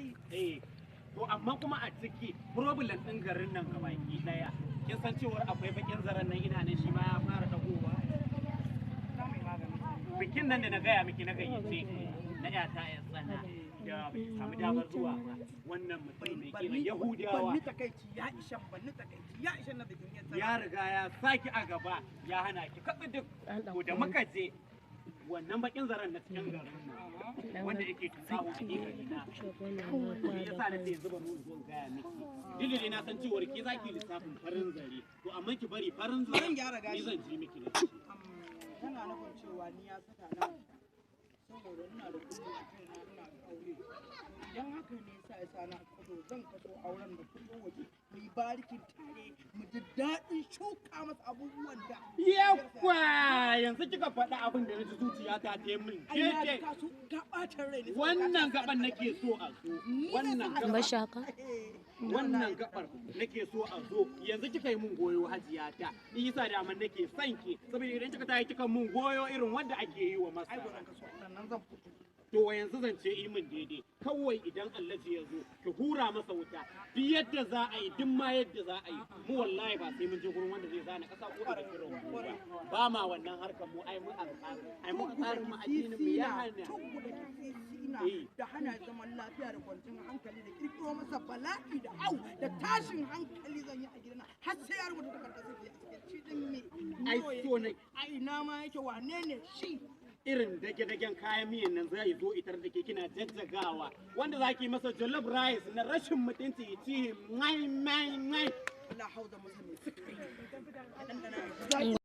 Hali. Eh, to amma kuma a ciki problem ɗin garin nan gabaki ɗaya, kin san cewar akwai bakin zaren nan ina nan, shi ma ya fara dagowa. Za mu yi maganin. Bikin nan da na gaya miki na gayyace ki na ƴata ya tsana da baki samu damar zuwa ba, wannan mutum mai kira Yahudawa. Banni takaici ya ishan, banni takaici ya ishan na bikin ya tsana. Ya riga ya saki a gaba, ya hana ki katsi duk. To da muka je, wannan bakin zaren na cikin garin nan wanda yake tukawo a gari na shi yasa na ce zuba mu zo in gaya miki. Duk da dai na san cewar ke zaki lissafin farin zare, to amma ki bari farin zare Zan gyara ni gashi. zan ji miki da shi. Tana nufin cewa ni ya saka na saboda ina da kuɗi a kaina, ina da aure. Idan haka ne sa ya sa na kaso, zan kaso auren da fito waje mu yi barikin tare, mu ji daɗin shuka masa abubuwan da Yakwa, yanzu kika faɗi abin da na ji zuciya ta ta min Ai na ji daidai. ka so ka ɓata rai ne. Wannan gaban nake so a zo, wannan gaban. Bashaka. Wannan gabar nake so a zo. Yanzu kika yi mun goyo, hajiya ta. Ni yasa da man nake son ki, saboda idan kika tayi kika mun goyo irin wanda ake yi wa Ai masara. ba zan kaso auren nan, zan fito. To yanzu zance yi min daidai kawai, idan Allah ya zo ki hura masa wuta, duk yadda za a yi, duk ma yadda za a yi, mu wallahi ba sai mun je gurin wanda zai zana kasa ko da kiran mu ba. Ba ma wannan harkar mu. Ai mu ai mu tsarin mu, addinin mu ya hana. Tugu da kisisina da hana zaman lafiya da kwanciyar hankali da kirkiro masa bala'i da au da tashin hankali zan yi a gidana har sai ya rubuta takardar saki a cikin shi din me. Ai so ne. A ina ma yake? Wane ne shi? Irin dage-dagen kayan miyan nan zai zo itar da ke kina jajjagawa, wanda za ki masa jollof rice na rashin mutunci ya ci mai mai mai. Allah hauza masa mai sukari ya ɗanɗana ya ji zaƙi.